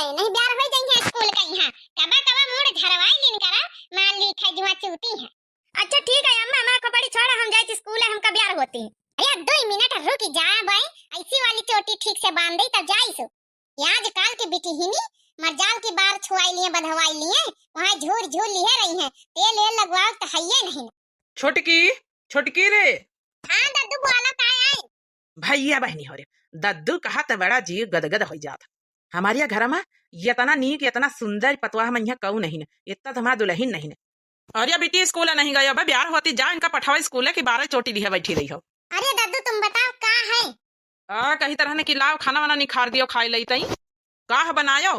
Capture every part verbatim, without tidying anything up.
नहीं ब्यार होइ जइहैं स्कूल का इहाँ। कबा कबा मूड़ झरवाइ लिन करा, मान ली खजुआ चूती है। अच्छा ठीक है अम्मा, हमार खोपड़ी छोड़ा, हम जाइत स्कूल है, हमका ब्यार होती। अरे दुइ मिनट रुकि जा बे, ऐसी वाली चोटी ठीक से बाँध दे तब जाइसु। ये आजकाल के बिटिहिनी मरजाल की बार छुआइ लिहे, बँधवाइ लिहे, वहाँ झूर झूर लिहे रही हैं, तेल वेल लगवावत त हइये नहीं। छोटकी, छोटकी रे। हाँ दद्दू बोला, का है? भइया बहिनी हो रे, दद्दू कहा त बड़ा जीव गदगद होइ जात। हमरे घर मा एतना नीक, एतना सुंदर पतोह मइहाँ कऊ नहीं न, एतना त हमार दुलहिन नहीं न। अरे बिटी स्कूल नहीं गयो, अबे ब्यार होती, जा इनका पठावा स्कूल कि बार चोटी लिहे बैठी रही हो। अरे दद्दू तुम बताओ का है? आ, कही तरह न कि लाव खाना वाना निखार दियो, खाइ लई तई। का ह बनायो?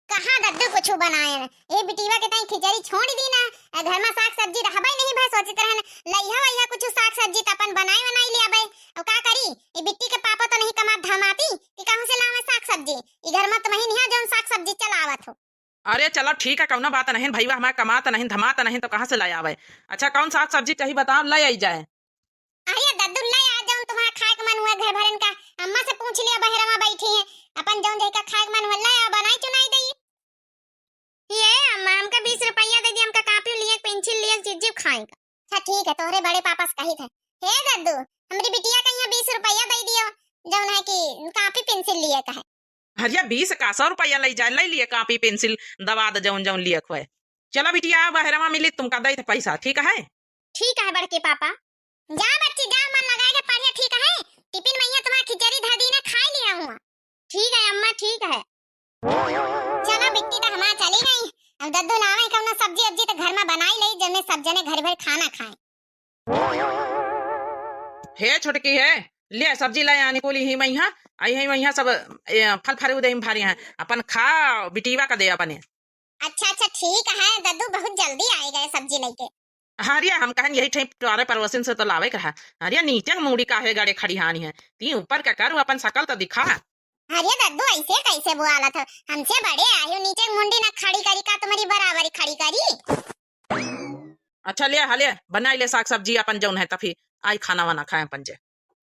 कहाँ दद्दू कुछु बनाए न। ए बिटिवा के तई खिचड़ी छोड़ दी ना। ए, घर मा साग सब्जी रहबे नहीं भा, सोचित रहन लइहा वइहा कुछु साग सब्जी त अपन बनाए बनाए लियाबे। अब का करी? ए बिट्टी के पापा तो नहीं कमात धमाती कि कहूँ से लावे साग सब्जी। ई घर मा तो वही नहीं है जौन साग सब्जी चलावत हो। अरे चलो ठीक है, कौनो बात नहीं, भइया हमार कमात नहीं धमात नहीं तो कहाँ से लै आवे? अच्छा कौन साग सब्जी चाही बताओ, लै आई जाए। अरे दद्दू लै आ जौन तुम्हारा खाए के मन हुए, घर भरन का अम्मा से पूछ लिया, बहरा मा बैठी हैं, अपन जौन जैका खाए के मन हुए लै आ, बनाई चुनाई दई। ये अम्मा हमका बीस रुपया दे दी, हमका कापी लिए, पेंसिल लिए, चीज खाए का। अच्छा ठीक है, तोहरे बड़े पापा से कही थे। हे दद्दू, हमरी बिटिया का यहाँ बीस रुपया दे दियो, जौन है कि कापी पेंसिल लिए का है। अरे बीस का, सौ रुपया लै जाए, लै लिए कापी पेंसिल, दवाद जौन जौन लिए खुए। चला बिटिया, बहरवा मिली तुमका दई थे पैसा, ठीक है? ठीक है बड़के पापा। जा बच्ची जा, मन लगाए के पढ़िया, ठीक है? टिफिन मइहाँ तुम्हारा खिचड़ी धर दी ना, खाए लिया हुआ। ठीक है अम्मा, ठीक है। चलो बिट्टी तो हमार चली गई, अब दद्दू लावे कौनो सब्जी उब्जी तो घर मा बनाई लई, जमे सब जने घर भर खाना खाए। हे छोटकी हे, ले सब्जी लै आनी कुली ही मइहाँ, आई ही मइहाँ सब ए, फल फरूद ही भारी हैं, अपन खा बिटिवा का दे अपने। अच्छा अच्छा ठीक है दद्दू, बहुत जल्दी आए गए सब्जी लइके। अरे हम कहन यही ठई टोरे पड़ोसिन से तो लावे कहा। अरे नीचे मुड़ी काहे गड़े खड़ी हानी है, ती ऊपर का करू अपन सकल तो दिखा। अरे दद्दू ऐसे कैसे बोलत हो, हमसे बड़े आयो, नीचे मुंडी ना खड़ी करी का, तुम्हारी बराबरी खड़ी करी। अच्छा ले, हाँ ले, बनाई ले साग सब्जी अपन जौन है, तफी आई खाना वाना खाए अपन जे।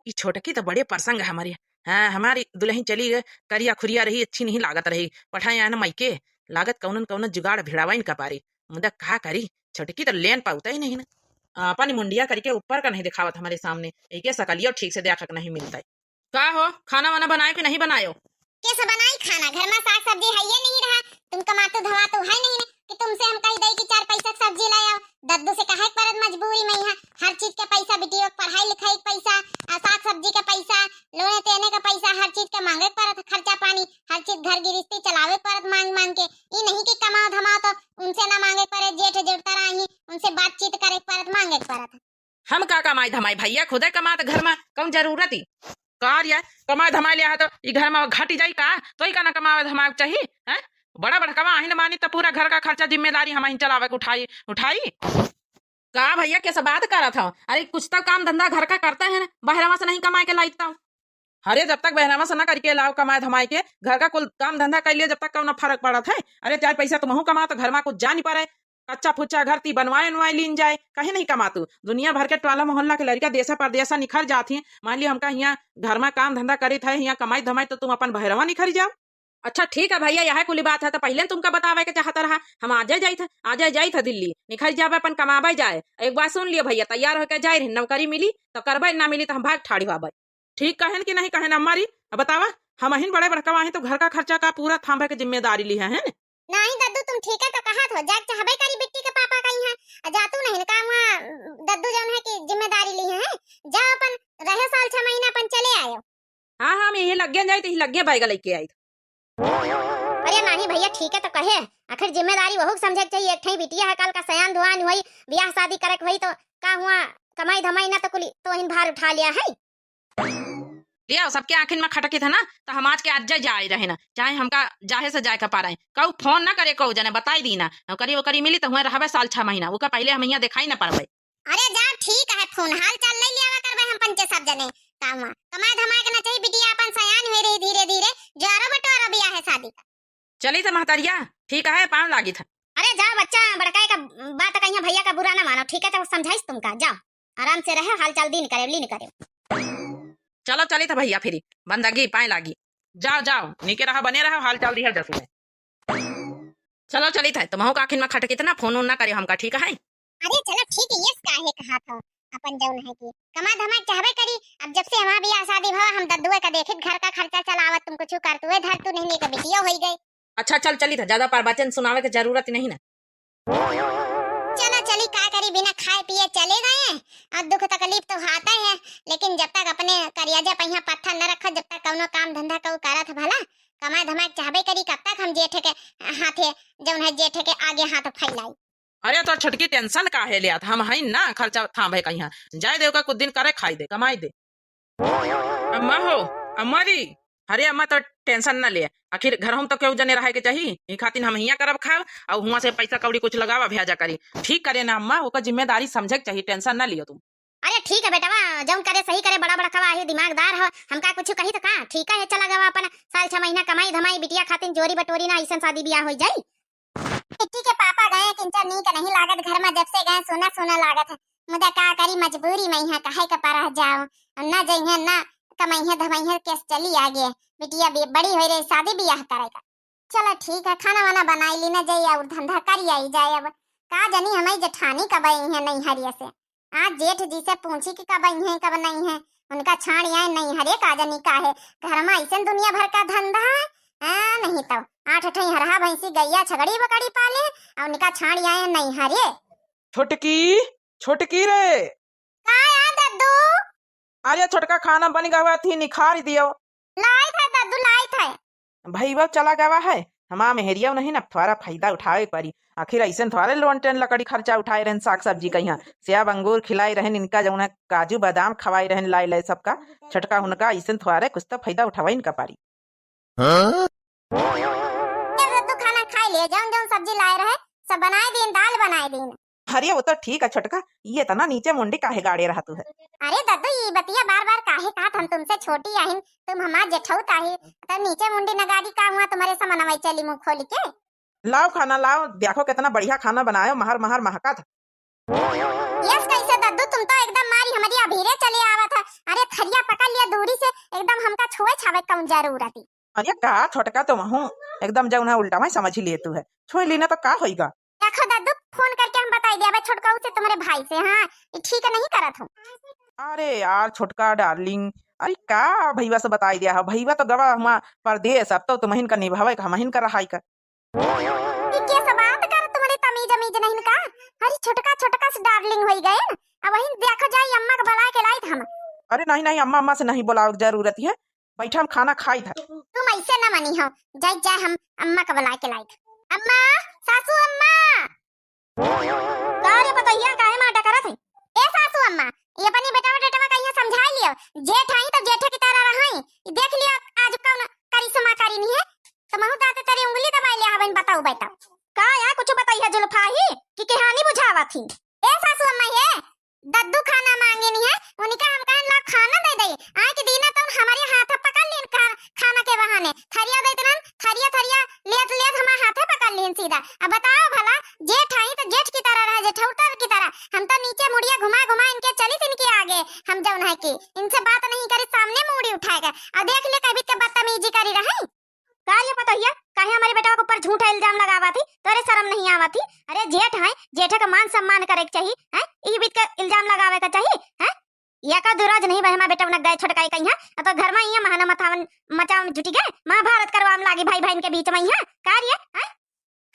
ई छोटकी तो बड़े प्रसंग है हमारी। हाँ, हमारी दुलहिन चली गए, करिया खुरिया रही, अच्छी नहीं लागत रही, पठाए आए न मायके, लागत कौनन कौनन जुगाड़ भिड़ावा इनका पारी। मुदा का करी, छोटकी तो लेन पाउता ही नहीं ना। अपन मुंडिया करिके ऊपर का नहीं दिखावत हमारे सामने, एके सकलियो ठीक से देखक नहीं मिलता है। का हो, खाना वाना बनायो कि नहीं बनायो? कैसे बनाई खाना? घर मा साग सब्जी है ये नहीं रहा, तुम कमातू धमातू है नहीं ना कि तुमसे हम कही दई कि चार पैसा की सब्जी लै आओ। दद्दू से कहे के परत मजबूरी मइहाँ, हर चीज के पैसा, बिटियो के पढ़ाई लिखाई के पैसा, आ साग सब्जी के पैसा, लोने तेने के पैसा, हर चीज के मांगे के परत, खर्चा पानी, हर चीज घर गिरस्ती चलावे के परत मांग मांग के। ई नहीं कि कमाओ धमाओ तो उनसे ना मांगे के परे, जेठ जेठतरा ही उनसे बातचीत करे के परत, मांगे के परत। हम का कमाई धमाई, भइया खुदे कमात घर मा, कौन जरूरत ही? का रे, कमाई धमाई लिया है तो ई घर मा घटी जाई का? तो ही का ना कमावे धमावे के चाही, हैं? बड़ा बड़कवा आहिन मानी तो पूरा घर का खर्चा जिम्मेदारी हमहिन चलावे के उठाई, उठाई। का भइया कैसे बात करत हो? अरे कुछ तो काम धंधा घर का करते हैं ना, बहरवा से नहीं कमाए के लाइत तो। अरे जब तक बहरवा से ना करिके लाओ कमाए धमाए के, घर का कुल काम धंधा कर लियो, जब तक कौनो फर्क पड़त है। अरे चार पैसा तुमहू कमाओ तो घर मा कुछ जा नहीं पड़े, कच्चा फुच्चा घर ती बनवाए उनवाए लीन जाए, कहीं नहीं कमातू। दुनिया भर के टोला मोहल्ला के लड़का देशा परदेशा निखर जात ही, मान लियो हमका हियाँ घर मा काम धंधा करित है, हियाँ कमाई धमाई तो तुम अपन बहरवा निखरी जाओ। अच्छा ठीक है भइया, यह कुली बात है तो पहिले तुमका बतावे के चाहत रहा, हम आजे जाइत है, आजे जाइत है दिल्ली, निखरी जाबे अपन कमाबे जाए। एक बात सुन लियो भइया, तैयार होके जाए रही, नौकरी मिली तो करबे, ना मिली तो हम भाग ठाड़ी होबे। ठीक कहेन कि नहीं कहेन अम्मा री? अब बतावा, हमहिन बड़े बड़कवा ही तो घर का खर्चा का पूरा थांबे के जिम्मेदारी लिहे हैं। नहीं दद्दू, तुम ठीक है तो कहत हो, जाए चाहबे करी बिट्टी के पापा का इहाँ, आ जातू नहीं ना, का हुआ दद्दू जौन है कि जिम्मेदारी लिहे हैं, जाओ अपन रहे साल छह महीना अपन चले आयो। हाँ हाँ, हम यही लग्गे जाइत, यही लग्गे बैग लइके आइत। अरे नानी भइया ठीक है तो कहे, आखिर जिम्मेदारी वहू के समझे के चाहिए, एक ठई बिटिया है, काल का सयान धुआन होई, बियाह शादी करे के होई तो का हुआ, कमाई धमाई ना तो कुली तो इन भार उठा लिया है। लिया, सबके आँखिन मा खटकित है ना, तो हम आज के आज जाए रहे ना, चाहे हमका जाहे से जाए का पारे। कऊ फोन ना करे, कऊ जने बताई दी ना, नौकरी वोकरी मिली तो हुए रहबे साल छह महीना, ओका पहिले हम यहाँ दिखाई ना पड़बे। अरे जा ठीक है, फोन हाल चाल ले लियावा करबे हम पंचे सब जने, का हुआ कमाए धमाए के ना चाहिए, बिटिया अपन सयान हुए रही धीरे धीरे, जोरो बटोरो बियाह है शादी का। चली तो महतरिया, ठीक है, पाँव लागी था। अरे जा बच्चा, बड़काई का बात कहिया, भइया का बुरा ना मानो, ठीक है, तो समझाइस तुमका, जाओ आराम से रहे, हाल चाल दिन करे, लीन करे। चलो चली था भइया, फिरी बंदगी पाए लागी। जाओ जाओ, नीके रहा, बने रहा, हाल चाल दिहल जसु में। चलो चलित है, तुमहू का आखिन में खटकित ना, फोन उन ना करियो हमका, ठीक है? अरे चलो ठीक है, यस काहे कहा था, अपन जौन है कि कमा धमा चाहबे करी। अब जब से हमार बियाह शादी भवा, हम दद्दुए का देखित घर का खर्चा चलावत, तुम कुछ करतुए धरतु नहीं, नहीं का बिटिया होई गई। अच्छा चल चलित है, ज्यादा प्रवचन सुनावे के जरूरत नहीं ना। चलो चली, का करी, बिना खाए पिए चले गए हैं और दुख तकलीफ तो हाथे है, लेकिन जब तक अपने करियाजे पहिया पत्थर न रखो, जब तक कौनो काम धंधा कऊ करत भला, कमाए धमाए चाहबे करी, कब तक हम जेठ के हाथे, जौन है जेठ के आगे हाथ फैलाई। अरे तो छोटकी टेंशन काहे लेत, हम हई ना खर्चा थांभे कहिया, जाए दे ओका कुछ दिन करे खाई दे कमाई दे। अम्मा हो, अम्मा जी, अरे अम्मा तो टेंशन ना ले, आखिर घर हम तो केहू जने रहे के चाही, ई खातिर हम हियां करब खाब, और हुआं से पैसा कौड़ी कुछ लगावा भेजा करी, ठीक करे ना अम्मा, ओकर जिम्मेदारी समझे के चाही, टेंशन ना लियो तुम। अरे ठीक है बेटवा, जौन करे सही करे, बड़ा बड़ा कवा है, दिमागदार हो, हमका कुछ कही तो का, ठीक है, चला गवा अपन साल छह महीना कमाई धमाई, बिटिया खातिर जोरी बटोरी ना, ऐसन शादी बियाह हो जाई। बिट्टी के पापा गए, किंचा नीक नहीं लागत घर में, जब से गए सोना सोना लागत है। मुदा का करी, मजबूरी में यहाँ कहे के परह जाओ। न जइहे, न कमइहे धमइहे, केस चली आगे। बिटिया भी बड़ी होई रही, शादी बियाह करे का। चलो ठीक है, खाना वाना बनाई ली ना जाई और धंधा करी आई जाए। अब का जानी हमारी जेठानी कब आई है नैहरिया से। आज जेठ जी से पूछी कि कब आई हैं, कब नहीं है। उनका छाड़ आए नैहरे का जानी का है। घर में ऐसे दुनिया भर का धंधा है। हाँ, नहीं तो आठ ठई हरहा भैंसी गैया छगड़ी बकड़ी पाले, और उनका छाड़ आए नैहरे। छोटकी, छोटकी रे। का या दद्दू? अरे छोटका खाना बन गवा थी, निखार दियो। लाइत है दद्दू, लाइत है। भईवा चला गवा है, हमार मेहरिया नहीं ना, थोड़ा फायदा उठावे के परी। आखिर ऐसे थोड़े लोन टेन लकड़ी खर्चा उठाए रहन, साग सब्जी कहिया, सेब अंगूर खिलाई रहन इनका, जौन है काजू बादाम खवाई रहन लाई लाई सबका। छोटका हुनका ऐसे थोड़े कुछ तो फायदा उठावे इनका परी। हाँ? ये दद्दू खाना खाई ले, जौन जौन सब्जी लाए रहे सब बनाए दीन, दाल बनाए दीन। अरे वो तो ठीक है छोटका, ये इतना नीचे मुंडी काहे गाड़े रहा तू है? अरे दद्दू, ये बतिया बार बार काहे कहत, हम तुमसे छोटी आहिन, तुम हमार जेठौत आही, तो नीचे मुंडी नगाड़ी का हुआ तुम्हारे समनवा चली मुंह खोल के। लाओ खाना लाओ, देखो कितना बढ़िया खाना बनायो, महर महर महकत। यस कैसे दद्दू, तुम तो एकदम मारी हमारी अभीरे चले आवत है। अरे थरिया पकड़ लिया दूरी से, एकदम हमका छुए छावे कौन जरूरत है? अरे का छोटका तुमहू एकदम जौन है उल्टा में समझ लिए तू है, छुए ली ना तो का होइगा? देखो दद्दू, फोन करके हम बताई दिया छोटका से, तुम्हारे भाई से, हाँ, ये ठीक नहीं करत हूँ। अरे यार छोटका डार्लिंग, अरे का भईवा से बताई दिया है, भईवा तो गवा हुआ परदेस, अब तो तुमहिन का निभावे का, हमहिन का रहाई का। ई कैसे बात कर, तुम्हारे तमीज अमीज नहीं का? अरे छोटका छोटका से डार्लिंग होई गए, अब वहीं देखो जाई अम्मा के बुला के लाइत हम। अरे नहीं नहीं, अम्मा अम्मा से नहीं बुलावे के जरूरत है, बैठा हम खाना खाई था। तुम ऐसे ना मानी हो, जाई जाए हम अम्मा के बुला के लाइत। अम्मा, सासू अम्मा। का रे पतोहिया, काहे माटा करत है? ए सासू अम्मा, ये अपनी बेटवा टेटवा का यहाँ समझाई लियो। जेठ आई तो जेठ की तरह रहाई। ई देख लियो आज कौन करिश्मा करी नहीं है। तो महू दाते तेरी उंगली दबाई लिया हवन, बताओ बेटा। का या कुछ बताई है जुल्फा ही कि कहानी बुझावा थी? ए सासू अम्मा ये दद्दू खाना मांगे नहीं है, उनका हम कहन ला खाना दे दे। आए के दीना तो हमारे हाथ पकड़ लीन खा-, खाना के बहाने। थरिया दे देन, थरिया थरिया लेत लेत हमारे हाथे पकड़ लीन सीधा। अब बताओ भला, जेठ आई तो जेठ की तरह रहे, जेठौतर की तरह। हम तो नीचे मुड़िया घुमा घुमा इनके चली इनके आगे, हम जौन है कि इनसे बात नहीं करी, सामने मुड़ी उठाएगा। और देख ले कभी के बदतमीजी करी रही। का रे पतोहिया, काहे हमारे बेटवा के ऊपर झूठा इल्जाम लगावा थी? तोरे शर्म नहीं आवा थी? अरे जेठ है, जेठ का मान सम्मान करे के चाहिए, हैं? ई बीत के इल्जाम लगावे का चाहिए, हैं? या का दुराज नहीं भाई, हमारे बेटवा न गए छोटकाई कहीं, हैं? तो घर में ये महाना मथावन मचावन जुटी गए, महाभारत करवाम लागी भाई बहन के बीच में, हैं? का रे, हैं?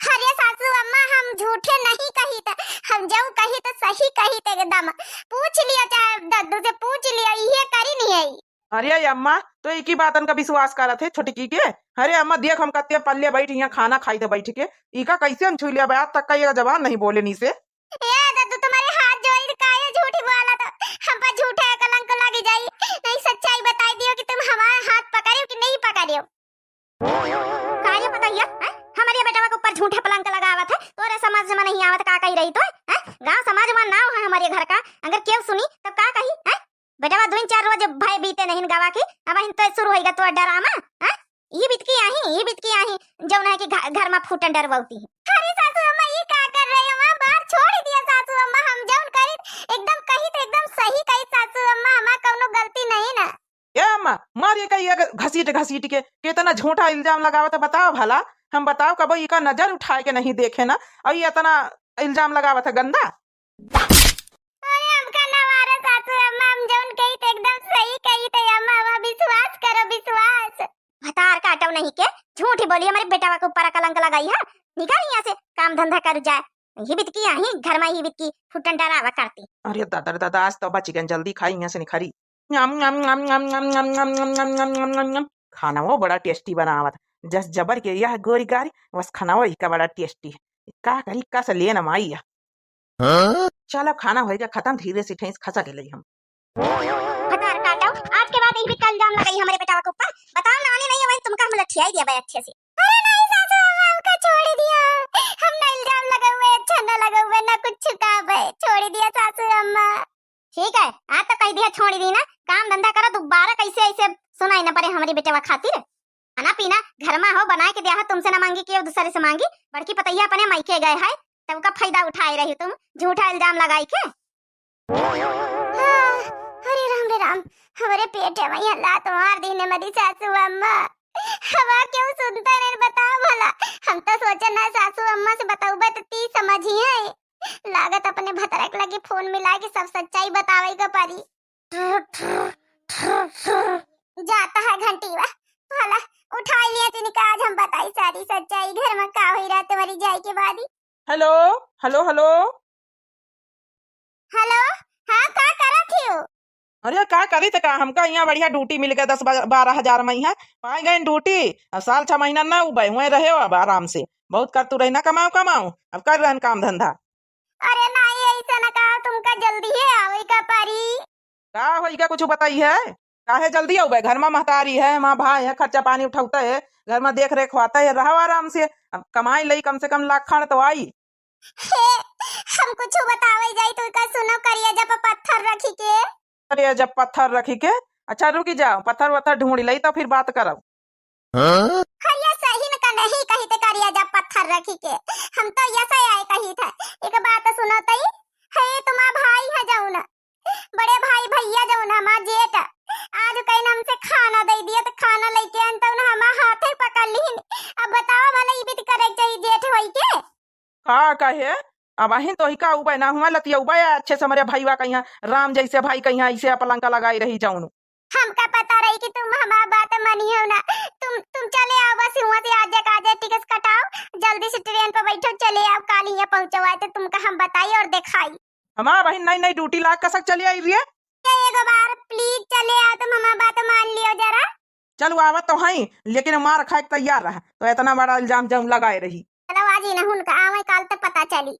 अरे सासू अम्मा, हम झूठे नहीं कही थे, हम जऊ कही तो सही कही थे एकदम। पूछ लियो चाहे दद्दू से पूछ लियो, ये करी नहीं है। अरे अम्मा, तो एक ही बातन का विश्वास करत है छोटकी के। अरे अम्मा, देख हम कत्ते पल्ले बैठ यहाँ खाना खाई थे बैठ के, इका कैसे हम छू लिया? आज तक का ये जबान नहीं बोले नी से। ए दद्दू, तुम्हारे हाथ जोड़ी तो काहे झूठी बोला तो हम पर झूठा कलंक लग जाई। नहीं, सच्चाई बताई दियो कि तुम हमारा हाथ पकड़े हो कि नहीं पकड़े हो। का रे पतोहिया, हैं? हमारे बेटवा के ऊपर झूठा कलंक लगावत है, तोरे समझ में नहीं आवत का कही रही तो, हैं? गांव समाज में नाव है हमारे घर का, अगर केहू सुनी तब का कही, हैं? बेटवा दुई चार रोज भय बीते नहीं गवा की, अब हिन तो शुरू होइगा तो डरामा, हैं? ये बितकी आही, ये बितकी आही, जौन है कि घ-, घर में फूटन डरवती है। अरे सासू अम्मा, ये का कर रहे हो? बात छोड़ दिया सासू अम्मा, हम जौन करी एकदम कही तो एकदम सही कही सासू अम्मा, हमार कौनो गलती नहीं ना। ए अम्मा, मार एका ये घसीट घसीट के, केतना झूठा इल्जाम लगावत है, बताओ भला। हम बताओ, कबो इका नजर उठाए के नहीं देखे ना, और ये एतना इल्जाम लगावत है गंदा। अरे हमका ना मारो सासू अम्मा, हम जौन कही त एकदम सही कही थे अम्मा, अम्मा विश्वास करो, विश्वास। भतार काटो नहीं के, झूठी बोली हमरे बेटवा के ऊपर कलंक लगाई है। निकल यहाँ से, काम धंधा कर जाए। ही बितकी आई, घर मा ही बितकी फुटन डरावा करती। अरे दादा रे दादा, आज तो बच गए, जल्दी खाई यहाँ से निखरी। खाना वो बड़ा tasty बनावत, जस जबर के यह गोरी गारी, बस खाना वो इका बड़ा tasty है। का करी, का से लेन माई है। हाँ? चलो, खाना होइगा खतम, धीरे से ठेस खसा के लई हम। भतार काटो, आज के बाद यही बितका इल्जाम लगाई हमरे बेटवा के ऊपर। बताओ, नानी नहीं है, वही तुमका हम लठियाई दिया बे अच्छे से। अरे नहीं सासू अम्मा, हमका छोड़ दिया, हम ना इल्जाम लगावे, अच्छा ना लगावे, ना कुछ छुपावे, छोड़ दिया सासू अम्मा। ठीक है, आज तो कही दिया छोड़ दी ना, काम धंधा करो, दोबारा कैसे ऐसे सुनाई ना पड़े हमरी बेटवा खातिर। खाना पीना घर मा हो, बनाए के दिया है, तुमसे ना मांगी कि दूसरे से मांगी। बड़की पतैया अपने मायके गए है, तब का फायदा उठाए रही तुम, झूठा इल्जाम लगाई के। हाँ, अरे राम रे राम, हमरे पेटे मा यहाँ लात मार दीने मरी सासू अम्मा। हवा क्यों सुनता नहीं, बताओ भला। हम तो सोचे ना सासू अम्मा से बताऊबे तो ती समझी है। लागत अपने भतरक लगी फोन मिला के सब सच्चाई बतावे के पड़ी। जाता है घंटीवा, भला उठा लिया तिनका, आज हम बताई सारी सच्चाई, घर मा का हुई रहा तुम्हारी जाए के बाद ही। Hello, hello, hello. हेलो, हाँ, का करत हियो? अरे, का करी त का, हमका यहाँ बढ़िया ड्यूटी मिल गए, दस बा-, बारह हजार मा यहाँ पाए गए ड्यूटी। अब साल छह महीना ना उबे हुए रहे हो, अब आराम से बहुत करतू रही ना, कमाओ, कमाओ, अब कर रहन काम धंधा। अरे नहीं, ऐसा ना कहा, तुमका जल्दी है आवे का परी। का होई का, कुछ बताई है? काहे जल्दी आउबे? घर मा महतारी है, माँ भाई है, खर्चा पानी उठौता है, घर मा देख रेख होता है, रहो आराम से। अब कमाई लई, कम से कम लाख खंड तो आई। हे, हम कुछ बतावे जाई तो का सुनो, करिया जब पत्थर रखी के। करिया जब पत्थर रखी के? अच्छा रुकी जाओ, पत्थर वत्थर ढूंढ लई तो फिर बात करब। हाँ? अरे सही न का नहीं कही थे करिया जब पत्थर रखी के। हम तो ऐसे आए कही थे। एक बात सुनो तई, हे तुम्हारा भाई है जौन, बड़े भाई भैया जौन हमार जेठ, आज कहीं हमसे खाना दे दिया तो खाना लेके आन तो हमार हाथे पकड़ लीन। अब बताओ भला ई बीत करे के चाहिए जेठ होई के? का कहे? अब अहीं तो ही का उबे ना हुआ लतिया उबे अच्छे से हमरे भईवा कहिया राम जैसे भाई कहिया ऐसे अपलंका लगाई रही जौन। हमका पता रही कि तुम हमार बात मानियो ना। तुम, तुम चले आओ बस हुआं से, आज का आज टिकट कटाओ, जल्दी से ट्रेन पर बैठो, चले आओ, काल यहाँ पहुँचो आए तो तुमका हम बताई और दिखाई। हमार बहिन नई नई ड्यूटी लाग कसक चली आई रही है। ये एगो बार प्लीज चले आओ, तुम हमार बात मान लियो जरा। चल वो आवत तो हई, लेकिन मार खाए के तैयार रहा, तो इतना बड़ा इल्जाम जौन लगाए रही। चलो आज ही ना उनका आवे, काल तो पता चली।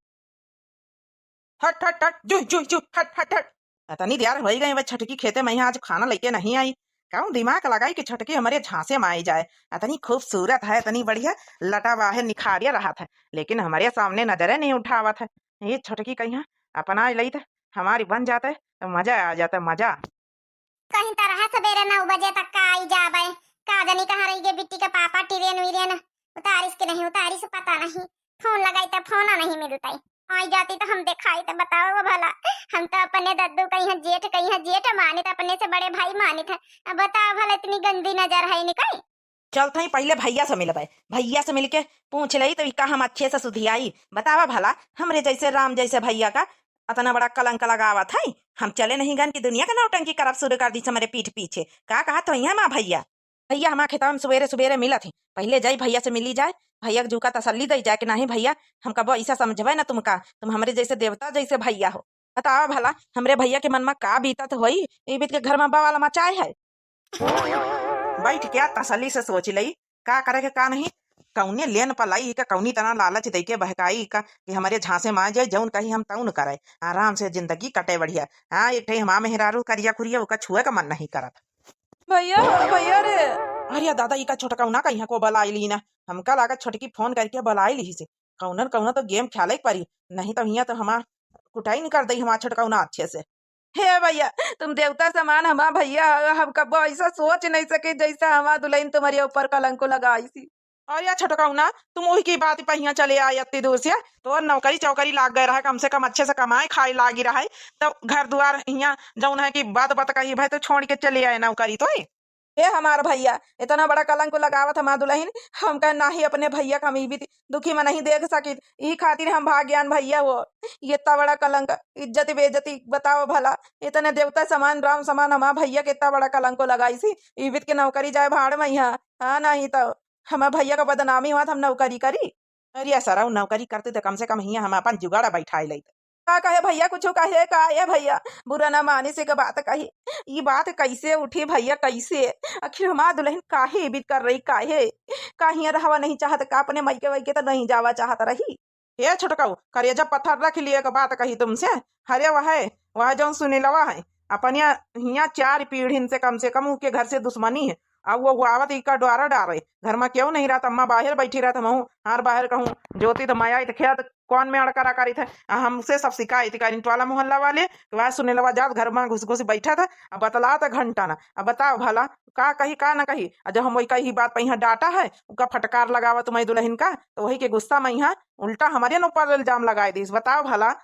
हट, हट, हट, जुई, जुई, जुई, हट, हट, हट। अतनी देर होई गई, वह छटकी खेते मा यहाँ आज खाना लेके नहीं आई। कहूँ दिमाग लगाई कि छटकी हमरे झांसे मा आई जाए। अतनी खूबसूरत है, अतनी बढ़िया लटा बाहे निखारिया रहत है, लेकिन हमरे सामने नजरे नहीं उठावत है। ये छटकी कहिया अपना लई त हमारी बन जाते तो मजा आ जाता, मजा। कहीं तरह सवेरे नौ बजे तक का आई जाबे, का जानी कहाँ रही गे बिट्टी का पापा, टिरेन विरेन उतारिस के नहीं उतारिस, पता नहीं। फोन लगाई त फोन नहीं मिलता, आई जाती तो हम दिखाई तो बताओ भला। हम तो अपने दद्दू कहीं जेठ, कहीं जेठ मानित, अपने से बड़े भाई मानित है। अब बताओ भला इतनी गंदी नजर है इनकी। चलत हई पहिले भैया से मिलबे, भैया से मिलके पूछ लई तो इका हम अच्छे से सुधियाई। बतावा भला, हमरे जैसे राम जैसे भैया का अतना बड़ा कलंक लगावत है। हम चले नहीं गन कि दुनिया का नौटंकी करब शुरू कर दी हमरे पीठ पीछे। का कहत होइहैं माँ भैया? भैया हमार खेतवा में सुबेरे सुबेरे मिलत ही, पहिले जाई भैया से मिली जाए, भैया के जूका तसल्ली दई जाए कि नहीं भैया, हम कबो ऐसा समझबे ना तुमका, तुम हमरे जैसे देवता जैसे भैया हो। बतावा भला, हमरे भैया के मन में का बीतत होई, ई बीत के घर में बवाल मचाए है। बैठ के तसल्ली से सोच लई, का करे के का नहीं। कौने लेन पलाई का, कौनी तना लालच दे के बहकाई का कि हमरे झांसे मा जाए, जौन कही हम तौन करे, आराम से जिंदगी कटे बढ़िया। हाँ, एक ठे हमार मेहरारू करिया खुरिया, ओका छुए का मन नहीं करत। भैया, भैया रे। अरे दादा, इका छोटकौना कहिया को बलाई ली ना, हमका लागत छोटकी फोन करके बलाई ली से। कौनो न कौनो तो गेम खेले के पड़ी, नहीं तो हियाँ तो हमार कुटाई निकर दई हमार छोटकौना अच्छे से। हे भैया, तुम देवता समान हमार भैया हो, हम कबो ऐसा सोच नहीं सके जैसा हमार दुल्हन तुम्हारे ऊपर कलंको लगाई सी। अरे छोटकउना, तुम वही की बात पे हियाँ चले आए अत्ती दूर से। तोर नौकरी चौकरी लाग गए रहे, कम से कम अच्छे से कमाए खाए लागी रहे, तो घर दुआर हियाँ जौन है कि बात बात कही भाई, तो छोड़ के चले आए नौकरी तो। हे हमार भइया, इतना बड़ा कलंक लगावत हमार दुलहिन, हम कहे नाही अपने भइया का हम ई भी दुखी में नहीं देख सकित, ई खातिर हम भाग गयान भइया हो। ये इतना बड़ा कलंक, इज्जत बेइज्जती बताओ भला, इतने देवता समान राम समान हमार भइया के इतना बड़ा कलंक लगाइसी, ई बीत के नौकरी जाए भाड़ में यहाँ। हाँ, नहीं तो हमार भइया का बदनामी हुआ, हम नौकरी करी। अरे सरऊ, नौकरी करती तो कम से कम हियाँ हम अपन जुगाड़ बैठाए लेते। का कहे भइया, कुछ कहे का? ए भइया, बुरा ना मानिस, एक बात कही। ई बात कैसे उठी भइया, कैसे? आखिर हमार दुलहिन काहे ई बीत कर रही, काहे? का हियाँ रहवा नहीं चाहत का? अपने मइके वइके तो नहीं जावा चाहत रही। ए छोटकऊ, करेजा पत्थर रख लिए, एक बात कही तुमसे। अरे वह, वह जौन सुनीलवा है, अपने हियाँ चार पीढ़िन से कम से कम उके घर से दुश्मनी है। अब वो आवत इका डोरा डारे, घर में केहू नहीं रहत, अम्मा बाहर बैठी रहत, हमहू हार बाहर कहूँ, जोती तो माया इत खेत कौन में अड़करा करी थे, आ हमसे सब शिकायत करी टोला मोहल्ला वाले कि वह सुनीलवा जात घर में घुस घुस बैठा था, अब बतला तो घंटा ना। अब बताओ भला, का कही का ना कही? आ जब हम वही कही बात पे यहाँ डांटा है, उका फटकार लगावा तुम्हारी दुलहिन का, तो वही के गुस्सा में यहाँ उल्टा हमारे न ऊपर इल्जाम लगाए दीस। बताओ भला।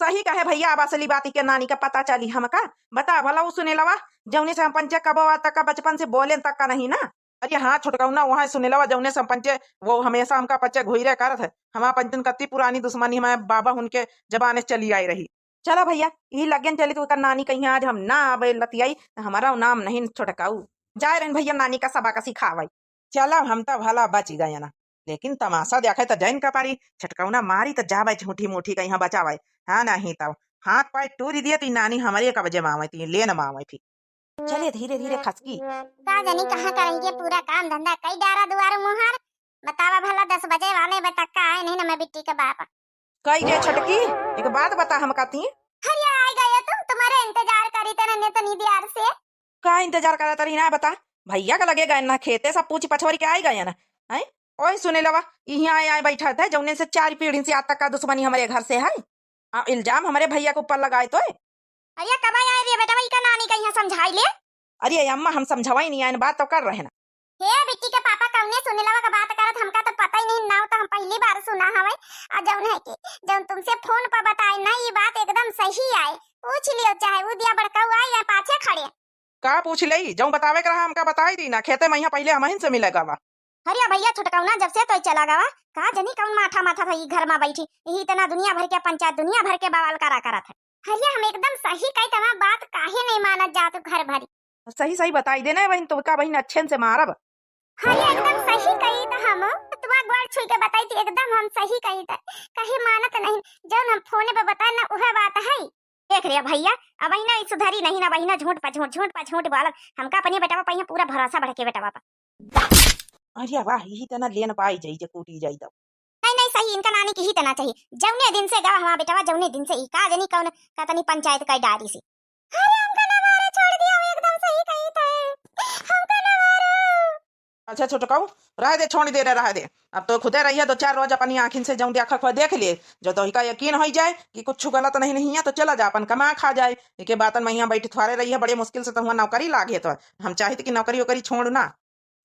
सही कहे भइया, अब असली बात इके नानी का पता चली हमका। बता भला, उ सुनीलवा जौने से हम पंचे कबो आज तक का बचपन से बोलेन तक का नहीं ना। अरे हाँ छोटकउना, वहाँ सुनीलवा जौने से हम पंचे, वो हमेशा हमका पंचे घुइरे करत है। हमार पंचन कत्ती पुरानी दुश्मनी हमारे बाबा उनके जमाने से चली आई रही। चला भइया, यही लगन चली तो ओकर नानी कहीं आज हम ना आवे लतियाई, तो हमारा नाम नहीं छोटकाऊ। जाए रहन भइया नानी का सबक सिखावे। चला, हम तो भला बच गए ना, लेकिन तमाशा देखे तो जैन का पारी, छटकौना मारी तो जावे झूठी मूठी कहीं बचावे। हाँ, नहीं तो हाथ पाए टूरी दिए ती नानी हमारे कब्जे में आवे ती, लेन में आवे फिर। चले धीरे धीरे खसकी। का जानी कहाँ का रही के पूरा काम धंधा कई डारा दुआर मुहार। बतावा भला दस बजे वाले बे तक का आए नहीं ना मैं बिट्टी के बाप। कई गे छटकी, एक बात बता हमका ती। अरे आ गए तुम, तुम्हारे इंतजार करी थे ना इतनी देर से। का इंतजार करत रही ना बता, भइया का लगे गए ना खेते, सब पूछ पछोरी के आए गए ना। हैं? ओए सुनीलवा, इहाँ आए आए बैठा थे, जौने से चार पीढ़ी से आज तक का दुश्मनी हमारे घर से है। आ, इल्जाम हमारे भइया के ऊपर लगाए तो। अरे कब आए रे बेटा, वही का नानी का यहाँ समझाई ले। अरे अम्मा, हम समझावा ही नहीं आए, बात तो कर रहे ना। हे बिट्टी के पापा, कौने सुनीलवा का बात करत, हमका तो पता ही नहीं, नाव तो हम पहली बार सुना हवे। आ जौन है कि जौन तुमसे फोन पर बताए ना, ये बात एकदम सही आए, पूछ लियो चाहे उ दिया बड़काऊ आए या पाछे खड़े। का पूछ लेई? जौन बतावे के रहा हमका बताई दी ना, खेते में यहाँ पहले हमहिन से मिले गवा। अरे भइया छुटकौना जब से तो चला गवा, का जनी कौन माथा माथा था ई घर में बैठी, यही इतना दुनिया भर के पंचायत, दुनिया भर के बवाल करा करत है। अरे हम एकदम सही कही, तमा बात काहे नहीं मानत जात घर भरी। सही सही बताई देना बहिन, तो का बहिन अच्छे से मारब। अरे एकदम सही कही तो हम, तुम्हार गोड़ छुई के बताई थी, एकदम हम सही कही थे, कहे मानत नहीं, जौन हम फोने पे बताए ना उहे बात है। देख रे भइया, अब ना ई सुधरी नहीं ना बहिना, झूठ पा झूठ, झूठ पा झूठ बोलत, हमका अपने बेटवा पर यहाँ पूरा भरोसा बढ़ के बेटवा पर। अरे वाह, यही तना लेन पाई जाई जे कूटी जाई तब। नहीं नहीं सही, इनका नानी की ही तना चाहिए, जौने दिन से गवा हमारा बेटवा, जौने दिन से ही का जनी कौन कतनी पंचायत का डारी से। अरे हमका ना मारो, छोड़ दिया, हम एकदम सही कही थे, हमका ना मारो। अच्छा छोटकाऊ, रह दे, छोड़ दे रे, रह दे। अब तो खुदे रहिए दो चार रोज अपनी आँखिन से जौन देखा खुआ देख लिए, जो तो का यकीन हो जाए कि कुछ गलत नहीं नहीं है तो चला जा अपन कमा खा जाए। एके बातन में यहाँ बैठ थ्वारे रही है, बड़े मुश्किल से तो हुआ नौकरी लागे तो हम चाहित कि नौकरी वोकरी छोड़ ना।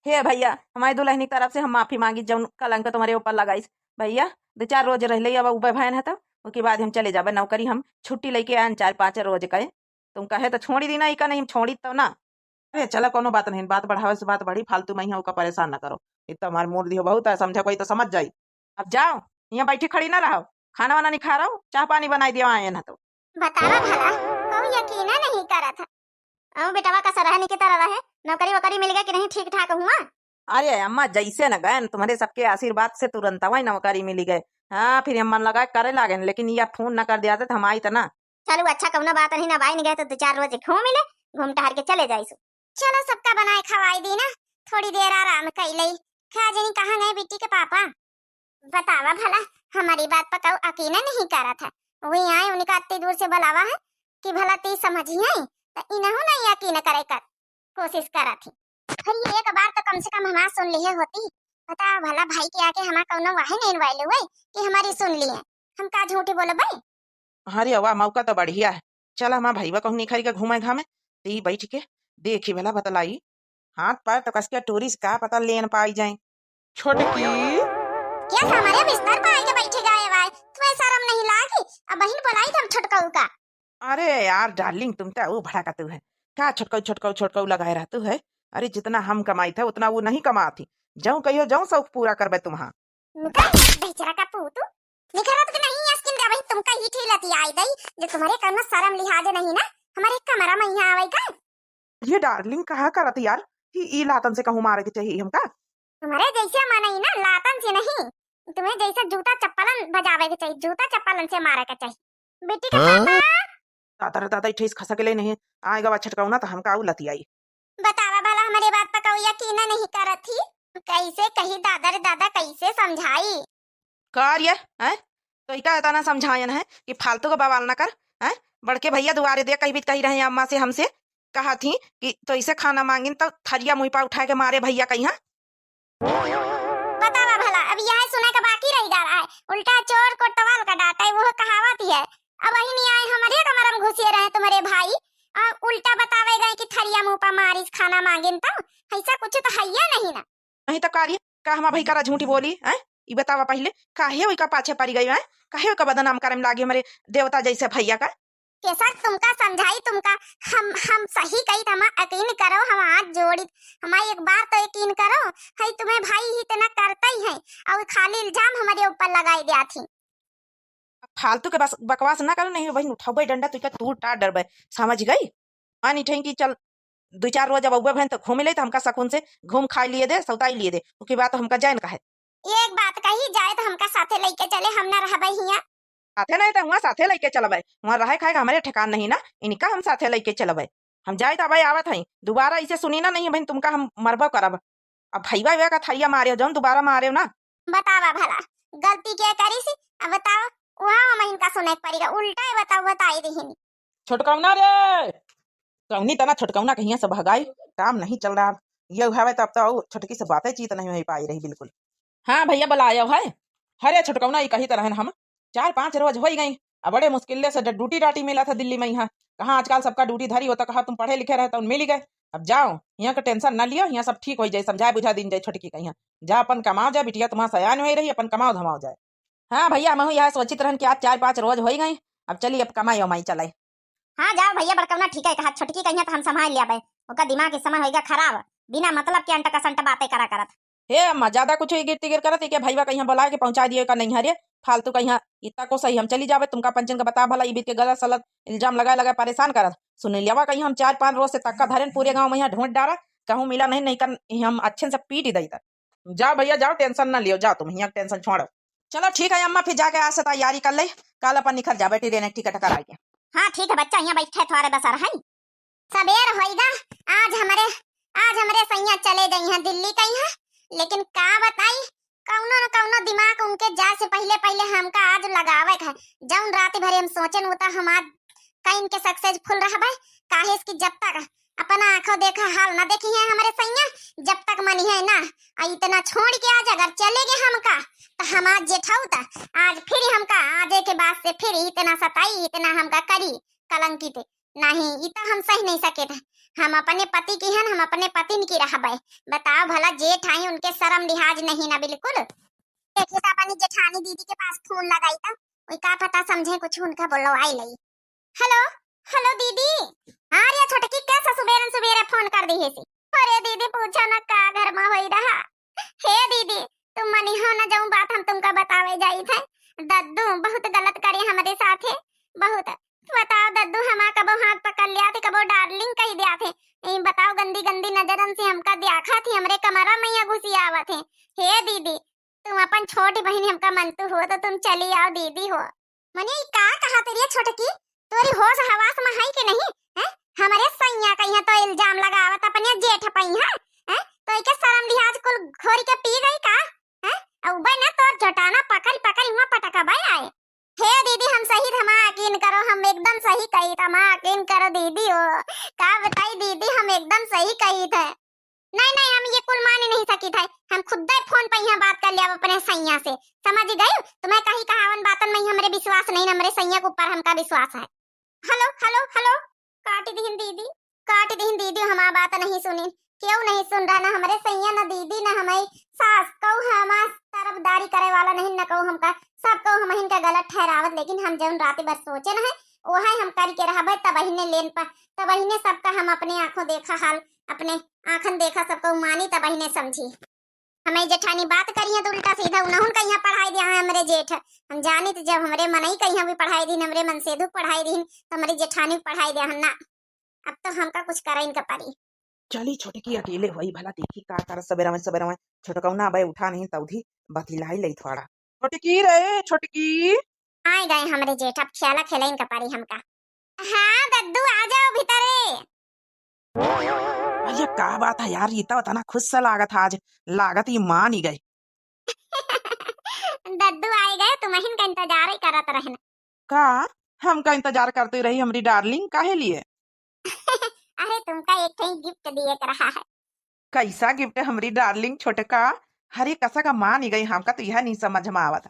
हे भइया, हमारी दुलहनी की तरफ से हम माफी मांगी जौन कलंक तुम्हारे ऊपर लगाइस। भइया दो चार रोज रह ले, अब उबे भयन है तो ओके बाद हम चले जाबे नौकरी, हम छुट्टी लेके आयन चार पाँच रोज का। तुम कहे तो छोड़ी दी ना, इका नहीं हम छोड़ी तो ना। अरे चला, कोनो बात नहीं, बात बढ़ावे से बात बढ़ी, फालतू में यहाँ ओका परेशान ना करो। इतना हमार मूड दियो बहुत है, समझे कोई तो समझ जाई। अब जाओ, यहाँ बैठी खड़ी ना रहो, खाना वाना नहीं खा रहो, चाह पानी बनाई दियो आए ना तो। बतावा भला, कहूँ यकीन नहीं करत है। अउ बेटवा का सरहनी की तरह रहे, नौकरी वोकरी मिल गई कि नहीं ठीक ठाक हुआ? अरे अम्मा, जैसे न गए न, तुम्हारे सबके आशीर्वाद से तुरंत वही नौकरी मिली गए। हाँ, फिर हम मन लगा करे लागे न, लेकिन यह फोन न कर दिया तो हम आई तो ना। चलो अच्छा, कौनो बात नहीं, ना बाई नहीं गए तो दो चार रोज घूम मिले, घूम टहर के चले जाइसु। चलो सबका बनाए खवाई दी ना, थोड़ी देर आराम कर ले। का जनी कहाँ गए बिट्टी के पापा? बतावा भला, हमारी बात पर कऊ यकीन नहीं करत है। वही आए, उनका अत्ती दूर से बुलावा है कि भला ती समझी है, तो इनहू नहीं यकीन करे कर कोशिश करत ही। अरे एक बार तो कम से कम हमार सुन लिए होती। बतावा भला, भाई के आगे हमार कौनो वाहे नहीं वाले हुए कि हमारी सुन लिए। हम का झूठी बोलबे? अरे वाह, मौका तो बढ़िया है। चला हमार भईवा कहूँ निखरी के घूमे घामे, ती बैठ के देखी भला बतलाई। हाथ पैर तो कस के टूरी से का पता लेन पाई जाए। छोटकी। क्या था हमारे बिस्तर पे आके बैठी गए वाय? तुम्हें शर्म नहीं लागी? अब बहिन बोलाई हम छोटकऊ का। अरे यार डार्लिंग, तुम तो वो भड़कतू है। का छोटकऊ, छोटकऊ, छोटकऊ लगाए रहतू है? अरे जितना हम कमाई थे उतना वो नहीं कमाती। जऊं कहियो जऊं शौक पूरा करबे तुम्हार। निकल, बेचारा का पूतू। निखरत के नहीं आस्किन दे, वही तुमका ही ठेलती आई दई, जे तुम्हारे कौनो शर्म लिहाज नहीं ना, हमारे कमरा में यहाँ आवे का? ये डार्लिंग कहा करत यार कि ई लातन से कहूँ मारे के चाहिए हमका? तुम्हारे जैसे मन ही ना लातन से नहीं, तुम्हें जैसे जूता चप्पलन बजावे के चाहिए, जूता चप्पलन से मारे के चाहिए। बेटी का हाँ? पापा। दादा रे दादा, ई ठेस खसक ले नहीं, आए गवा छटकौना तो हमका आऊ लतियाई। बतावा भला हमारे बात पर कऊ यकीन नहीं करत ही, कैसे कही दादा रे दादा, कैसे समझाई? का रे, हैं? तो इका इतना समझायन है कि फालतू का बवाल ना कर, हैं? बड़के भैया दुआरे दे कही भी कही रहे अम्मा से हमसे, कहा थी कि तो इसे खाना मांगिन तो थरिया मुँह पा उठा के मारे भैया कही, हाँ? बतावा भला, अब यह सुने का बाकी रह जा रहा है, उल्टा चोर कोतवाल का डांटे, वो कहावत ही है। अब वही नहीं आए, हमारे कमरा में घुसे रहे तुम्हारे भाई, और उल्टा बतावे गए कि थरिया मुँह पा मारिस खाना मांगिन तो, ऐसा कुछ तो है या नहीं ना। नहीं तो का रे, का हमार भाई करा झूठी बोली, हैं? ई बतावा पहिले, काहे ओइका पाछे पड़ी गई, हैं? काहे ओइका बदनाम करे में लागी हमरे देवता जैसे भैया का? केसर तुमका समझाई, तुमका हम, हम सही कही, हमार यकीन करो, हम हाथ जोड़ी, हमार एक बार तो यकीन करो, है तुम्हें भाई ही इतना करता ही है, और खाली इल्जाम हमारे ऊपर लगाई दिया थी। फालतू के बस बकवास ना करो, नहीं बहिन, उठौबे डंडा, तुइका तूर टार डरबे, समझ गई? मान इठें कि चल, दू चार रोज अब अउबे भैन तो घूम ले, तो हमका सकून से घूम खाई लिए दे, सौताई लिए दे, ओके बाद तो हमका जाए न कहे। एक बात कही जाए तो हमका साथे लेके चले, हम ना रहबे हियाँ। साथे नहीं तो हुआ साथे लेके चलबे, हुआ रहे खाए का हमारे ठिकान नहीं ना, इनका हम साथे लेके चलबे। हम जाए तो अबे आवत हई, दोबारा इसे सुनी ना नहीं बहिन, तुमका हम मरबो करब। अब भैया, भैया का थरिया मारे हो, जौन दोबारा मारे हो ना। बतावा भला, गलती के करी सी? अब बताओ, वहाँ हम इनका सुने के पड़ेगा, उल्टा ही बताओ, बताई दिहिन। छोटकौना रे, कौनी तना छोटकौना कहिया से भगाई, काम नहीं चल रहा। ये हवे तब तो छोटकी से बातें चीत नहीं हो पाई रही बिल्कुल। हाँ भैया, बुलायो है। अरे छोटकौना, ई कही तरह हम चार पाँच रोज होई गई, अब बड़े मुश्किल से ड-, ड्यूटी डाटी मिला था दिल्ली में। यहाँ कहाँ आजकल सबका ड्यूटी धरी होता, कहा तुम पढ़े लिखे रहे तो मिल गए। अब जाओ, यहाँ का टेंशन ना लियो, यहाँ सब ठीक हो जाए, समझाए बुझा दीन जाए छोटकी का। यहाँ जा अपन कमाओ जाए, बिटिया तुम्हारा सयान हो रही, अपन कमाओ धमाओ जाए। हाँ भैया, हम यह सोचित रहन कि आज चार पाँच रोज होई गई, अब चली अब कमाई उमाई चलाई। हाँ जाओ भैया, बड़कौना ठीक है कहा, छोटकी कहिया तो हम संभाल लिया बे, ओका दिमाग इस समय होइगा खराब, बिना मतलब के अंट कसंट बातें करा करत। हे अम्मा, ज्यादा कुछ इगिर तिगिर करत, इके भईवा कहिया बुलाए के पहुंचा दियो का नहीं हरे, फालतू कहिया इतना को सही, हम चली जाबे, तुमका पंचन का बता भला, ई बीत के गलत सलत इल्जाम लगा लगा परेशान करत। सुनीलियावा कहिया हम चार पाँच रोज से तक्का धरेन, पूरे गाँव में यहाँ ढूंढ डारा, कहूँ मिला नहीं, नहीं कर हम अच्छे से पीट ही दई। जाओ भैया जाओ, टेंशन ना लियो, जाओ तुम हियाँ टेंशन छोड़ो। चलो ठीक है अम्मा, फिर जाके आज से तैयारी कर ले, कल अपन निकल जाबे ट्रेन टिकट कराई के। हाँ ठीक है बच्चा, यहाँ बैठे थोड़े बसर है। सबेर होइगा, आज हमरे, आज हमरे सैया चले गई हैं दिल्ली कहीं हैं, लेकिन का बताई, कौनो न कौनो दिमाग उनके जाए से पहिले पहिले हमका आज लगावे के है। जौन रात भरे हम सोचेन, वो तो हम आज कहीं के सक्सेसफुल रहबे, काहे से कि जब तक अपना आँखों देखा हाल ना देखी है हमरे सैया, जब तक मनी है ना, आ इतना छोड़ के आज अगर चले गए हमका, तो हम आज जेठाऊ था, आज फिर हमका आज के बाद से फिर इतना सताई, इतना हमका करी कलंकित। नहीं, ई तो हम सह नहीं सके थे। हम अपने पति की हन, हम अपने पतिन की रहबे। बताओ भला, जेठ आई, उनके शर्म लिहाज नहीं ना बिल्कुल। देखिए तो अपनी जेठानी दीदी के पास फोन लगाई तो, वही का पता समझे कुछ उनका बोलो आई लई। हेलो, हेलो दीदी। हाँ रे छोटकी, कैसे सुबेरन सुबेरे फोन कर दी है सी? अरे दीदी पूछो ना का घर में होई रहा। हे दीदी, तुम मनी हो ना जऊँ बात हम तुमका बतावे जाई थे। दद्दू बहुत गलत करे हमरे साथे, बहुत। बताओ दद्दू, हमार कबो हाथ पकड़ लिया थे, कबो डार्लिंग कही दिया थे। ई बताओ गंदी गंदी नजरन से हमका देखा थी, हमरे कमरा में यहाँ घुसी आवा थे। हे दीदी, तुम अपन छोटी बहिन हमका मनतू हो तो तुम चली आओ दीदी हो। मने ई का कहा तेरी छोटकी, तोरी होश हवास में है कि नहीं? हैं? हमरे सैया का यहाँ तो इल्जाम लगावत अपने जेठ पई है, हैं? तो इके शर्म लिहाज कुल घोरी के पी गई का? हैं? अउबे ना तोर जोटाना पकड़ पकड़ हुआ पटकबे आए। हे दीदी, हम सही थे, हमार यकीन करो, हम एकदम सही कही थे, हमार यकीन करो दीदी हो। का बताई दीदी, हम एकदम सही कही थे। नहीं, नहीं, हम ये कुल मान ही नहीं सकी थे। हम खुद ही फोन पे यहाँ बात कर लिया अपने सैया से, समझ गई? तुम्हें कही कहावन बातन में ही हमरे विश्वास नहीं, हमरे सैया के ऊपर हमका विश्वास है। हेलो, हेलो, हेलो, काट दीन दीदी, काट दीन दीदी, हमार बात नहीं सुनी। क्यों नहीं सुन रहा, ना हमरे सैया, ना दीदी, ना हमारी सास, कहू को हमका, सबको हमहिन का गलत ठहरावत, लेकिन हम जौन रात भर सोचे न है, ओहे हम करके रहबे, तबहिने लेन पा, तबहिने सबका हम अपने आँखों देखा हाल, अपने आँखन देखा सबको मानी, तबहिने समझी। हमें जेठानी बात करी है तो उल्टा सीधा उन्हन कहिया पढ़ाई दिया है हमरे जेठ। हम जानी तो जब हमरे मनई कहिया भी पढ़ाई दीन, हमरे मनसेधु पढ़ाई दीन, तो हमरे जेठानी पढ़ाई दिया है ना। अब तो हमका कुछ करे इनका पड़ी। चली छोटकी अकेले होई भला, देखी का कर सबेरवे सबेरवे। छोटकौना अबे उठा नहीं तौधी बतिलाई लई थोड़ा। छोटकी रे, छोटकी। आए गए हमरे जेठ, अब खेला खेले इनका पड़ी हमका। हाँ दद्दू, आ जाओ भीतरे। अरे का बात है यार, ये तो इतना खुश सा लागत है आज, लागत ही मान ही गई। दद्दू आए गए, तुमहिन का इंतजार ही करत रहन। का? हमका इंतजार करते रही हमरी डार्लिंग, काहे लिए? अरे तुमका एक ठे गिफ्ट दिए के रहा है। कैसा गिफ्ट हमरी डार्लिंग छोटका? अरे कसा का मान ही गई, हमका तो यह नहीं समझ में आवत।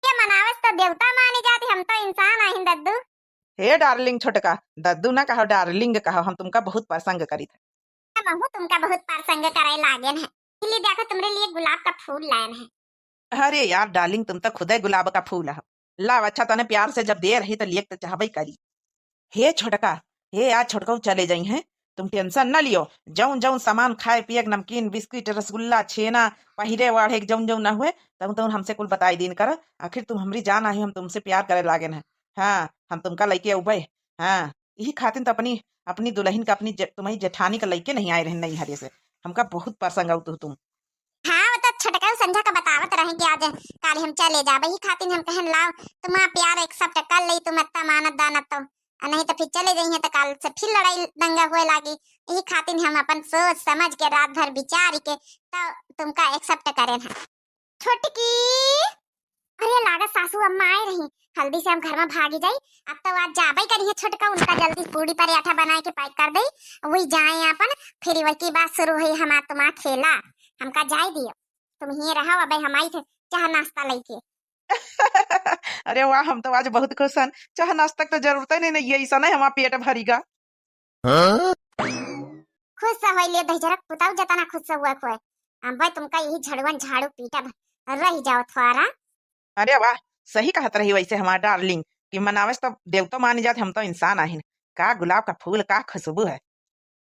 ये मनावस तो देवता मानी जाती, हम तो इंसान आहिन दद्दू। हे डार्लिंग छोटका, दद्दू ना कहो, डार्लिंग कहो, हम तुमका बहुत पसंद करी थे। हमहू तुमका बहुत पसंद करे लागेन है। इली देखो, तुमरे लिए गुलाब का फूल लायन है। अरे यार डार्लिंग, तुम तो खुदे गुलाब का फूल हो। लाव, अच्छा तने प्यार से जब दे रही तो लिए तो चाहबे करी। हे छोटका, हे आज छोटकऊ चले जाई हैं, तुम टेंशन न लियो। जौन जौन सामान खाए पिए के, नमकीन, बिस्किट, रसगुल्ला, छेना, पहिरे वाढ़े के जौन जौन न हुए, तौन तौन हमसे कुल बताई दीन कर। आखिर तुम हमरी जान आही, हम तुमसे प्यार करे लागेन है। हाँ, हम तुमका लइके अउबे। हाँ, यही खातिर तो अपनी, अपनी दुल्हन का, अपनी जे-, तुम्हारी जेठानी का लइके नहीं आए रहन नहीं हरे से। हमका बहुत पसंद आऊ तू तुम। हाँ, वो तो छोटका संझा का बतावत रहे कि आज काल हम चले जाबे, यही खातिर हम कहन लाओ, तुम्हारा प्यार accept कर ले, तुम इतना मानत दानत तो, और नहीं तो फिर चले जाइए तो काल से फिर लड़ाई दंगा हुए लागी। यही खातिर हम अपन सोच समझ के रात भर विचार के तो तुमका accept करेन है। छोटकी, अरे लागत सासू अम्मा आए रही, हल्दी से हम घर में भागी जाई। अब तो आज जाबे करी है छोटका, उनका जल्दी पूड़ी पराठा बनाए के pack कर दे, वही जाए अपन, फिर वही की बात शुरू हुई हमार तुम्हार खेला। हमका जाए दियो, तुम ही रहो, अबे हम आई थे चाह नाश्ता लेके। अरे वाह, हम तो आज बहुत खुश हन। चाह नाश्ता के तो जरूरत ही नहीं, नहीं, ये ऐसा नहीं हमारा पेट भरीगा। हाँ? खुश से होई ले दहिजरक पुताऊ, जतना खुश से हुआ खोए। अबे तुमका यही झड़ुअन झाड़ू पीटा भ-, रह जाओ थोड़ा। अरे वाह, सही कहत रही वैसे हमार डार्लिंग कि मनावस तो देवतो मानी जात, हम तो इंसान आहिन। का गुलाब का फूल, का खुशबू है।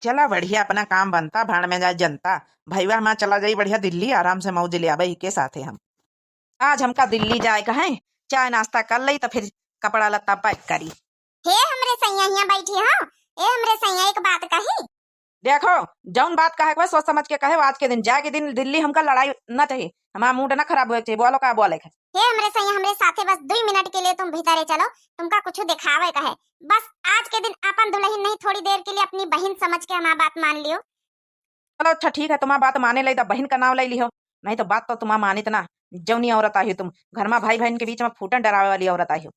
चला बढ़िया, अपना काम बनता, भाड़ में जाए जनता। भैया हमार चला जाई बढ़िया दिल्ली, आराम से मौज ले आवे के साथे हम। आज हमका दिल्ली जाए का है, चाय नाश्ता कर लई तो फिर कपड़ा लत्ता pack करी। हे हमरे सैया हियां बैठी हो, ए हमरे सैया एक बात कही। देखो, जौन बात कहे के बा सोच समझ के कहे, आज के दिन जाए के दिन दिल्ली हमका लड़ाई ना चाहिए, हमारा mood ना खराब होए के चाहिए, बोलो का बोले के। हे हमरे सैया, हमरे साथे बस दुई मिनट के लिए तुम भीतरे चलो, तुमका कुछ दिखावे का है। बस आज के दिन अपन दुल्हन नहीं, थोड़ी देर के लिए अपनी बहन समझ के हमार बात मान लियो। चलो अच्छा ठीक है, तुम्हार बात माने लाई तो बहन का नाम ले लिहो, नहीं तो बात तो तुम्हार मानित ना। जौनी औरत आई हो तुम, घर में भाई बहन के बीच में फूटन डरावे वाली औरत आई हो।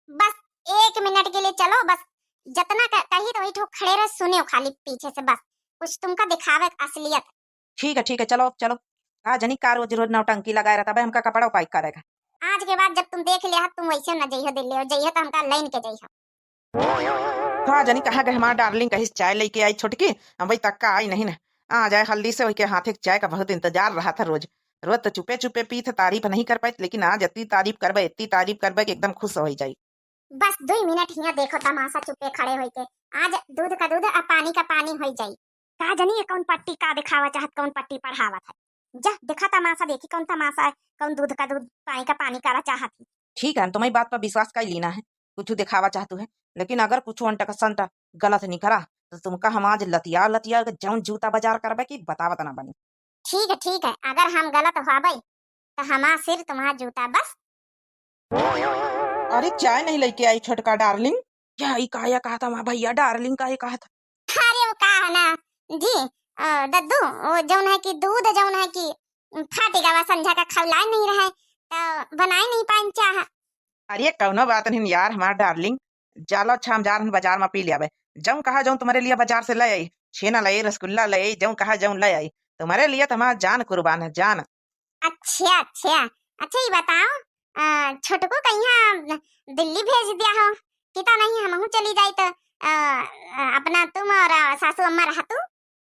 बस एक मिनट के लिए चलो, बस जतना क-, कही तो वही ठो खड़े रहे, सुनियो खाली पीछे से बस, कुछ तुमका दिखावे असलियत। ठीक है, ठीक है, चलो, चलो। का जनी का रोज रोज नौटंकी लगाए रहता भाई, हमका कपड़ा pack करेगा। आज के बाद जब तुम देख लिया, तुम वैसे न जइहो दिल्ली, और जइहो तो हमका लेन के जइहो। का जनी कहाँ गए हमार डार्लिंग, कहीं चाय लेके आई छोटकी, हम वही तक का आई नहीं ना। आ जाए हल्दी से, वही के हाथे के चाय का बहुत इंतजार रहा था रोज। रोज तो चुपे चुपे पी थे, तारीफ नहीं कर पाई, लेकिन आज इतनी तारीफ करबे, इतनी तारीफ करबे कि एकदम खुश हो जाई। बस दुई मिनट हियां देखो तमाशा चुपे खड़े होई के। आज दूध का दूध आ पानी का पानी होई जाई। का जनी ये कौन पट्टी का दिखावा चाहत, कौन पट्टी पढ़ावत है। जा देखा तमाशा, देखी कौन तमाशा है, कौन दूध का दूध, पानी का पानी करा चाहत है। ठीक है, तुम्हारी बात पर विश्वास कर लेना है, कुछ दिखावा चाहतू है, लेकिन अगर कुछ अंट का संट गलत निकला तो तुमका हम आज लतिया लतिया के जौन जूता बाजार करबे कि बतावत ना बनी। ठीक है, ठीक है, अगर हम गलत होबे तो हमार सिर तुम्हार जूता बस। अरे चाय नहीं लेके आई छोटका डार्लिंग। क्या ई काया कहा था वहाँ भैया, डार्लिंग काहे कहा था? अरे वो का है ना जी, अ, दद्दू, वो जौन है कि दूध जौन है कि फाटी गवा, संझा का खौलाए नहीं रहे तो बनाए नहीं पाइन चाह। अरे कौनो बात नहीं यार हमार डार्लिंग, जालो अच्छा हम जा रहन बाजार में पी ले आवे। जौन कहा जौन तुम्हारे लिए बाजार से ले आई, छेना ले आई, रसगुल्ला ले आई, जौन कहा जौन ले आई, तुम्हारे लिए तो हमार जान कुर्बान है, जान। अच्छा, अच्छा। अच्छा, ये बताओ, अ, छोटको कहिया दिल्ली भेज दिया हो? कि तो नहीं, हमहू चली जाई तो, अ, अ, अपना तुम और, अ, सासू अम्मा रहतू।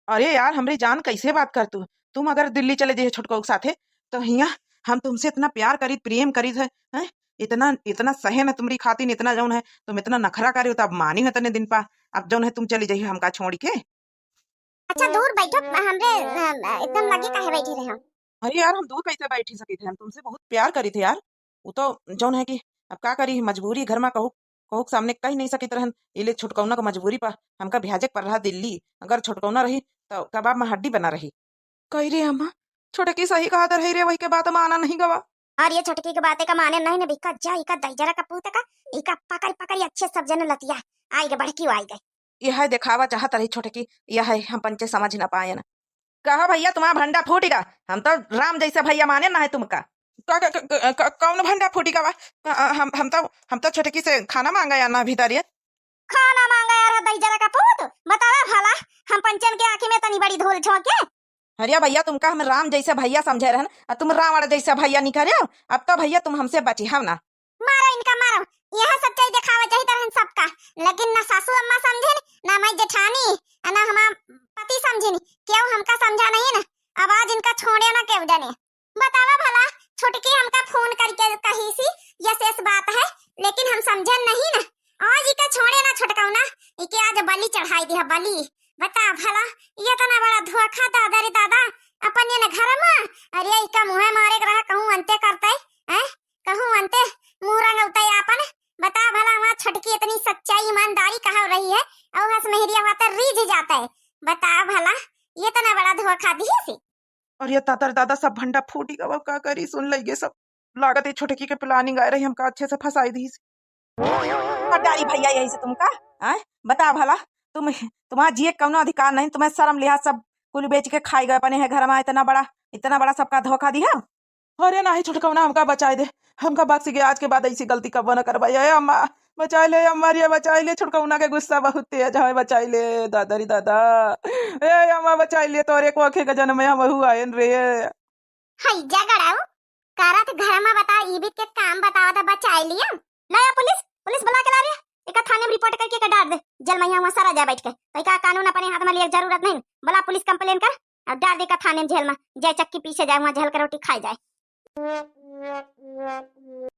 अरे यार, हमरी जान, कैसे बात करतू? तुम अगर दिल्ली चले जइहे छोटको के साथे, तो हियाँ हम तुमसे इतना प्यार करीत, प्रेम करीत है, हैं? इतना, इतना सहे न तुम्हरी खातिन, इतना जौन है, तुम इतना नखरा करे हो, तो अब मानी है तने दिन पा, अब जौन है तुम चली जाइए हमका छोड़ के। अच्छा, दूर बैठो, हमरे, अ, एकदम लगे काहे बैठे रहे हो? अरे यार, हम दूर कैसे बैठी सकित है, हम तुमसे बहुत प्यार करीत है यार। वो तो जौन है कि अब का करी, मजबूरी घर मा कहू, कहू के सामने कही नहीं सकित रहन, इले छोटकौना के मजबूरी पा हमका भेजे के पड़ रहा दिल्ली। अगर छोटकौना रही तो कबाब मा हड्डी बना रही। कही रे अम्मा, छोटकी सही कहत रही रे, वही के बात माना नहीं गवा। और ये छोटकी के बातें का माने नहीं न बिका जा, इका दहिजरा का पूत का, इका पकड़ पकड़ अच्छे सब जन लतिया, आई गे बड़की आई गे। यह देखावा चाहत रही छोटकी, यह हम पंचे समझ न पाए न। कहा भैया, तुम्हारा भंडा फूटेगा, हम तो राम जैसा भैया माने ना है तुमका। का, का, का, का, का, कौन भंडा फूटेगा बा? अ, अ, हम, हम तो, हम तो छोटकी से खाना मांगा या ना भीतर ये। खाना मांगा यार, दहिजरा का पूत, बतावा भला, हम पंचन के आँखी में तनी बड़ी धूल झोंके। अरे भैया, तुमका हम राम जैसे भैया समझे रहन, आ तुम रावण जैसे भैया निकले हो। अब तो भैया तुम हमसे बची हो ना। मारो इनका, मारो। यहाँ सच्चाई देखावे चाही तरहन सबका, लेकिन ना सासू अम्मा समझिन, ना माई जेठानी, आ ना हमार पति समझिन, केहू हमका समझा नहीं ना। अब आज इनका छोड़े ना केहू जाने। बतावा भला, छोटकी हमका फोन करके कही सी, यस यस बात है, लेकिन हम समझन नहीं ना। आज इका छोड़े ना छोटकौना, इके आज बलि चढ़ाई दिया, बलि। बता भला, ये इतना बड़ा धोखा दादा रे दादा, अपन ये न घर मा, अरे इका मुँहे मारे के रहा, कहूँ अंते करते, हैं? कहूँ अंते मुँह रंगौते आपन। बता भला, वहाँ छोटकी इतनी सच्चाई ईमानदारी कहाँ रही है, और हंस मेहरिया हुआ तो रीझ जाता है। बता भला, ये इतना बड़ा धोखा दिए सी। अरे तातर दादा, सब भंडा फूटी गवा, का करी, सुन लइगे सब। लागत है छोटकी के planning आए रही, हमका अच्छे से फंसाई दी। हटारी भैया, यही से तुमका, आय? बता भला, तुम, तुम्हारा जिए कौनो अधिकार नहीं, तुम्हें शर्म लिहाज सब कुल बेच के खाई गए अपने है घर मा, इतना बड़ा, इतना बड़ा सबका धोखा दिया। अरे नाही छोटकौना, हमका बचाई दे, हमका बख्श के, आज के बाद ऐसी गलती कबो न करबा। ए अम्मा, बचाई ले अम्मा रे, बचाई ले, छोटकौना के गुस्सा बहुत तेज है, बचाई ले दादा रे दादा। ए अम्मा, बचाई ले, तोरे कोखे के जन्म में हम हु आयन रे। हई जा गड़ाऊ, करत घर मा बता, ई बीत के काम बतावा था, बचाई लिया। लाया पुलिस, पुलिस बुला के ला रे, एका थाने में रिपोर्ट करके एका डार दे जेल मा, यहाँ वहाँ सरा जाए बैठ के। तो एका कानून अपने हाथ मा लिए जरूरत नहीं, बुला पुलिस complain कर, और डार दे एका थाने में जेल मा, जाए चक्की पीसे जाए, वहाँ जेल के रोटी खाए जाए।